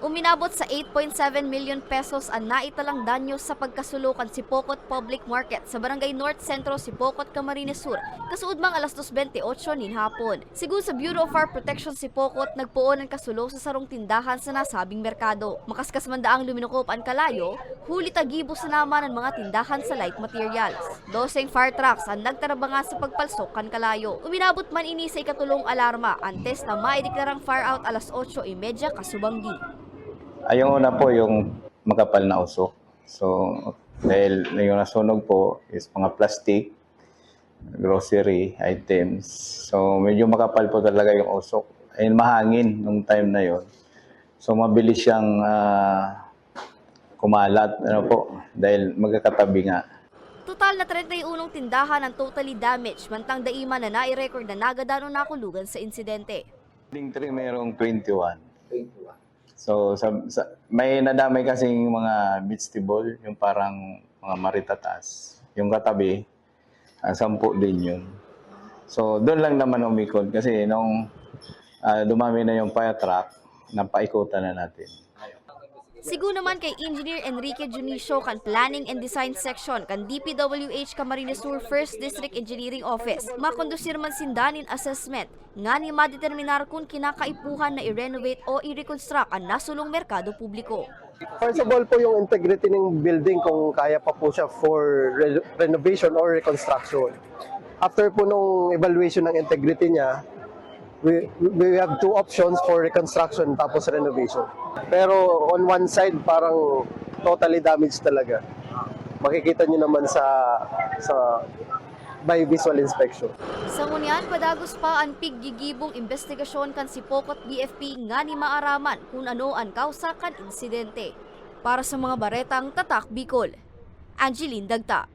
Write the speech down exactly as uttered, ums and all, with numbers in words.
Uminabot sa eight point seven million pesos an naitalang danyo sa pagkasulo kan Sipocot Public Market sa Barangay North Centro, Sipocot, Camarines Sur, kasuodmang alas dos bente otso nin hapon. Sigun sa Bureau of Fire Protection Sipocot, nagpoon an kasulo sa sarong tindahan sa nasabing merkado. Makaskas man daang luminukop an kalayo, huli ta gibo sana man an mga tindahan sa light materials. Doseng fire trucks an nagtarabangan sa pagpalsok kan kalayo. Uminabot man ini sa ikatulong alarma, antes na maideklarang fire out alas otso y media kasubanggi. Ay, yung una po, yung makapal na usok. So, dahil yung nasunog po is mga plastic, grocery items. So, medyo makapal po talaga yung usok. And mahangin nung time na yon. So, mabilis siyang, ah, kumalat, ano po, dahil magkakatabi nga. Total na treinta y unong tindahan ang totally damaged, mantang dai man na nai-record na nagadan o nakulugan sa insidente. Building three, mayroong twenty-one. So, sa, sa, may nadamay kasing mga vegetable, yung parang mga maritatas. Yung katabi, ah, sampu din yun. So, doon lang naman umikot kasi nung, ah, dumami na yung fire truck, napaikutan na natin. Sigun naman kay Engineer Enrique Dionisio kan Planning and Design Section kan D P W H Camarines Sur First District Engineering Office, makondusir man sinda nin assessment nganing madeterminar kun kinakaipuhan na i-renovate o i-reconstruct an nasulong merkado publiko. First of all po, yung integrity ng building, kung kaya pa po siya for re-, renovation or reconstruction. After po nung evaluation ng integrity niya, we, we have two options for reconstruction tapos renovation. Pero on one side, parang totally damaged talaga. Makikita nyo naman sa, sa by visual inspection. Sa ngunyan, padagos pa an piggigibong imbestigasyon kan Sipocot B F P nganing maaraman kun ano an kausa kan insidente. Para sa mga baretang Tatak Bicol, Angeline Dagta.